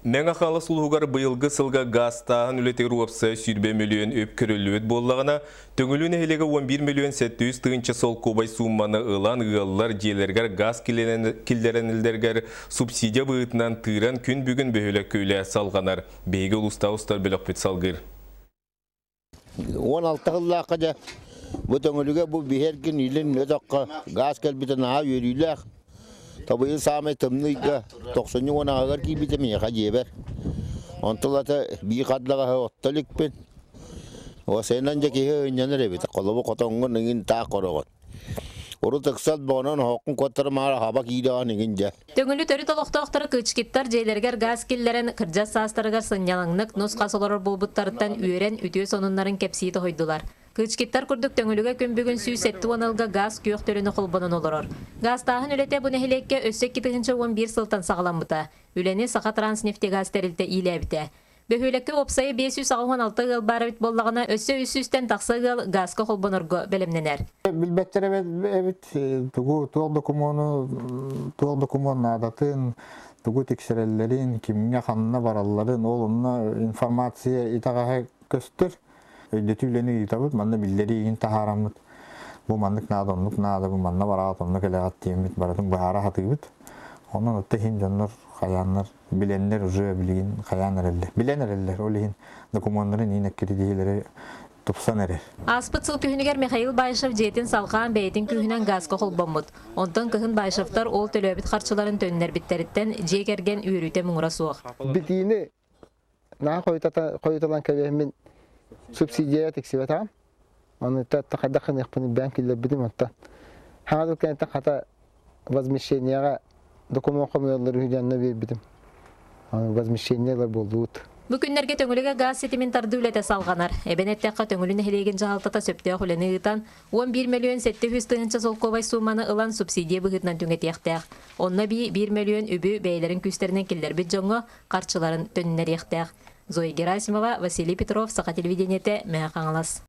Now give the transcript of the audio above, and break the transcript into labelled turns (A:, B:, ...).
A: Мэҥэ Хаҥалас улууһугар быйылгы сылга гаастааһын үлэтигэр уопсайа 20 мөлүйүөн үп көрүллүбүт буоллаҕына, Төҥүлү нэһилиэгэ 11 мөлүйүөн 700 тыһыынча солкуобай суумманы ылан, ыаллар дьиэлэригэр гаас киллэринэллэригэр субсидия быһыытынан тыыран күн бүгүн бөһүөлэккэ үлэ салҕанар. Биһиги улуустааҕы устар бөлөхпүт салгыыр.
B: 16 сыллаахха дьэ бу Төҥүлүгэ бу биһэргин илин өтөххө гаас кэлбитэ наһаа үөрүүлээх. Табыйы саамай тымныйга тохсунньу уон аҕыгар киирбитэ миэхэ дьиэбэр. Онтулата биир хаддаҕаһы отто иликпин. Осенан дьэ киһи ынньанар эбит. Холобу хотоҥҥун иҥин таах хороҕун. Урут ыксал боонон оһоххун куоттарымаары хаба киирэҕин иҥин дьэ.
C: Төҥүлү төрүт олохтоохторо Кычкиттар дьиэлэригэр гаас киллэрэн, кырдьар саастарыгар сынньалаҥнык нус-хас олорор буолбуттарыттан үөрэн үтүө сонуннарын кэпсии тоһуйдулар. Кычкиттар курдук Төҥүлүгэ күн бүгүн 170 ылга гаас күөх төлөнө холбонон олорор. Гаастааһын үлэтэ бу нэһилиэккэ өссө 2011 сылтан саҕаламмыта. Үлэни Сахатранснефтегаз тэрилтэ иилээбитэ. Бөһүөлэккэ уопсайа 586 ыал баар эбит буоллаҕына, өссө 300-тэн тахса ыал гааска холбонорго бэлэмнэнэр.
D: Билбэттэр эбит тугу туох докумуону туох докумуон наадатын, тугу тиксэрэллэрин, кимҥэ ханна баралларын, ол онно информация итэҕэһэ көстөр. Өйдөтүү үлэни ыытабыт, манна биллэрии игин таһаараммыт, бу маннык наада, оннук наада, бу манна бараҕыт, онно кэлэҕит диэммит барытын быһаара сатыыбыт. Онон отто иһин дьоннор хайааннар билэннэр уже билигин хайаан эрэллэр. Билэн эрэллэр, ол иһин докумуоннарын иин эккирэтиһиилэри тупсан эрэр.
C: Ааспыт сыл күһүнүгэр Михаил Баишев дьиэтин салҕаан бэйэтин күүһүнэн гааска холбоммут. Онтон кыһын Баишевтар ол төлөөбүт харчыларын төннөрбүттэриттэн дьиэ кэргэн үөрүүтэ муҥура суох.
E: Битиини наһаа хойуталан кэбиһэммин субсидия тиксибэтэҕим. Ону хайдах гыныахпын бэйэм киллэрбитим оттон. Хаҥа дыл кэнниттэн хата возмещениеҕа докумуон хомуйаллар үһү диэн биэрбитим. Аны возмещение ылар буоллубут.
C: Бу күннэргэ Төҥүлүгэ гаас ситимин тардыы үлэтэ салҕанар. Эбэн эттэххэ, Төҥүлү нэһилиэгин дьаһалтата сөптөөх үлэни ыытан, 11 мөлүйүөн 700 тыһыынча солкуобай сууманы ылан субсидия быһыытынан түҥэтиэхтээх. Онно эбии 1 мөлүйүөн үбү бэйэлэрин күүстэринэн киллэрбит дьоҥҥо харчыларын төннөриэхтээх. Зоя Герасимова, Василий Петров, Саха телевидениетэ, Мэҥэ Хаҥалас.